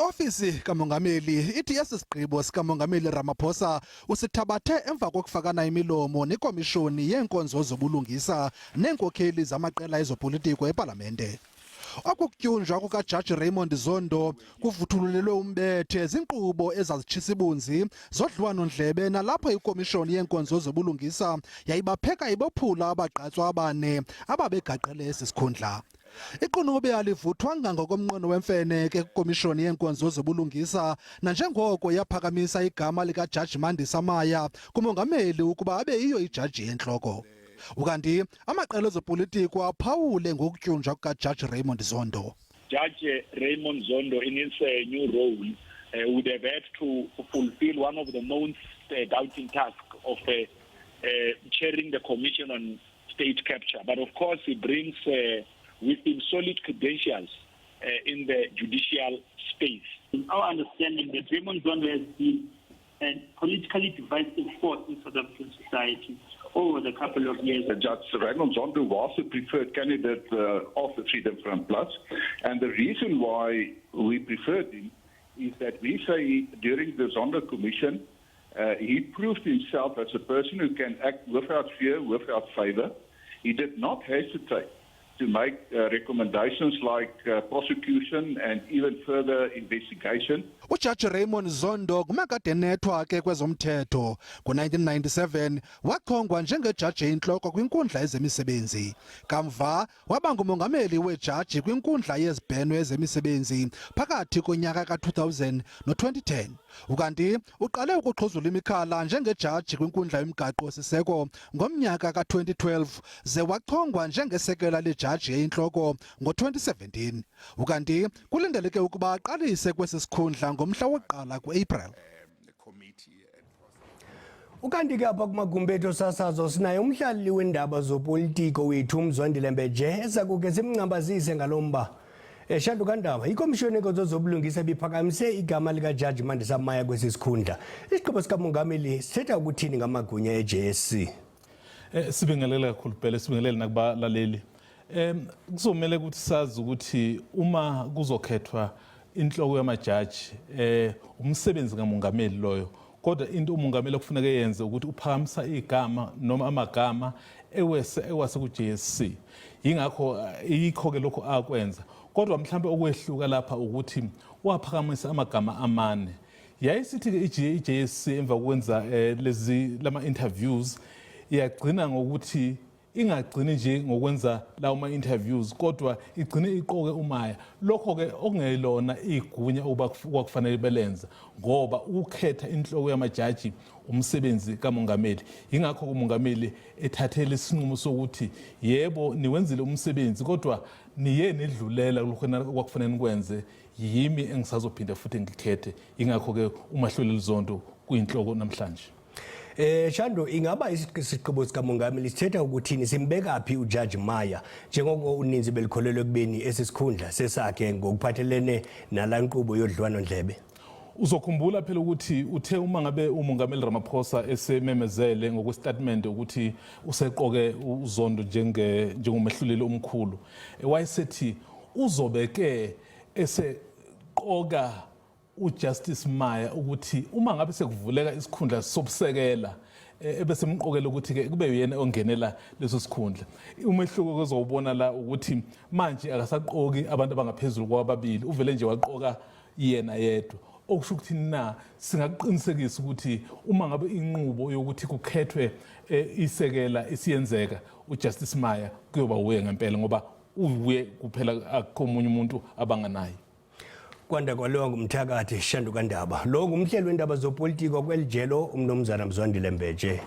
Iofisi kamongameli ithi esi sigqibo sikamongameli Ramaphosa usithabathe emva kokufakana imilomo nekomishoni yeenkonzo zobulungisa neenkokheli zamaqela ezopolitiko epalamente. Oku kutyunjwa kukaJaji Raymond Zondo kuvuthululelwe umbethe zinkqubo ezazitshisa ibunzi zodliwano-ndlebe nalapho ikomishoni yeenkonzo zobulungisa yayibapheka ibophula abagqatswa abane ababegaqele esi sikhundla. Iqunube alivuthwanga ngokomnqweno wemfene ke kwikomishoni yeenkonzo zobulungisa nanjengoko yaphakamisa igama likaJaji Mandisa Maya kumongameli ukuba abe yiyo ijaji yentloko. Ukanti amaqela ezopolitiko aphawule ngokutyunjwa kukaJaji Raymond Zondo. Judge Raymond Zondo in his new role would have had to fulfill one of the most doubting tasks of chairing the Commission on State Capture. But of course, he brings with him solid credentials in the judicial space. In our understanding that Raymond Zondo has been a politically divisive force in South African society over the couple of years. Judge Raymond Zondo was the preferred candidate of the Freedom Front Plus, and the reason why we preferred him is that we say during the Zondo Commission, he proved himself as a person who can act without fear, without favor. He did not hesitate to make recommendations like prosecution and even further investigation. UJaji Raymond Zondo ngumakade enethwa ke kwezomthetho. Ngo-1997 wachongwa njengejaji eyintloko kwinkundla yezemisebenzi. Kamva waba ngumongameli wejaji kwinkundla yezibheno yezemisebenzi phakathi konyaka ka-2000 no-2010. Ukanti uqale ukuxhuzula imikhala njengejaji kwinkundla yomgaqo siseko ngomnyaka ka-2012 ze wachongwa njengesekela lejaji eyintloko ngo-2017. Ukanti kulindeleke ukuba aqalise kwesi sikhundla ngomhla wokuqala ku-April. Ukanti ke apha kumagumbi ethu osasazo sinaye umhlalli wendaba zopolitiko wethu uMzwandile Mbeje eza kuke simncambazise ngalo mba. Shandu kaNdaba, ikomishoni yenkonzo zobulungisa ibiphakamise igama likaJaji Mandisa Maya kwesi sikhundla. Isigqibo sikamongameli sithetha ukuthini ngamagunya e-JSC? Sibingelele kakhulu Bhele, sibingelele nakubalaleli. Kuzomele ukuthi sazi ukuthi uma kuzokhethwa inhloko yamajaji umsebenzi kamongameli loyo, kodwa into umongameli okufuneka eyenze ukuthi uphakamisa igama noma amagama ewese ewase ku JSC. Yingakho yikho ke lokho akwenza. Kodwa mhlambe okwehluka lapha ukuthi waphakamisa amagama amane. Yayisithi-ke i-JSC emva kokwenza lezi lama interviews iyagcina ngokuthi ingagcini nje ngokwenza lawo ma-interviews kodwa igcine iqoke uMaya. Lokho-ke okungelona igunya okwakufanele belenza, ngoba ukukhetha inhloko yamajaji umsebenzi kamongameli. Yingakho umongameli ethathele isinqumo sokuthi yebo niwenzile umsebenzi kodwa niye nidlulela kulokho okwakufanele nikwenze, yimi engisazophinda futhi ngikhethe. Yingakho-ke uMahluleli Zondo kuyinhloko namhlanje. Shando, ingaba isigqibo sikamongameli sithetha ukuthini, simbeka phi uJudge Maya njengoko uninzi belikholelwa ekubeni esi sikhundla sesakhe ngokuphathelene nala nkqubo yodliwano-ndlebe? Uzokhumbula phela ukuthi uthe uma ngabe umongameli Ramaphosa esememezele ngokwestatement ukuthi useqoke uZondo njengomehluleli omkhulu, wayesethi uzobe ke eseqoka uJustice Maya ukuthi uma ngabe sekuvuleka isikhundla sobusekela ebesemqokela ukuthi ke kube uyena ongenela leso sikhundla. Umehluko kozowubona la ukuthi manje akasaqoki abantu abangaphezulu kwababili, uvele nje waqoka yena yedwa. Okusho ukuthi na singakuqinisekisa ukuthi uma ngabe inqubo yokuthi kukhethwe isekela isiyenzeka, uJustice Maya kuyoba uye ngempela, ngoba uye kuphela, akukho omunye umuntu abanganaye. Kwanda kwalowa ngumthakathi Shandu kaNdaba. Lo ngumhleli wendaba zopolitiko kwelijelo umnumzana Mzwandile Mbeje.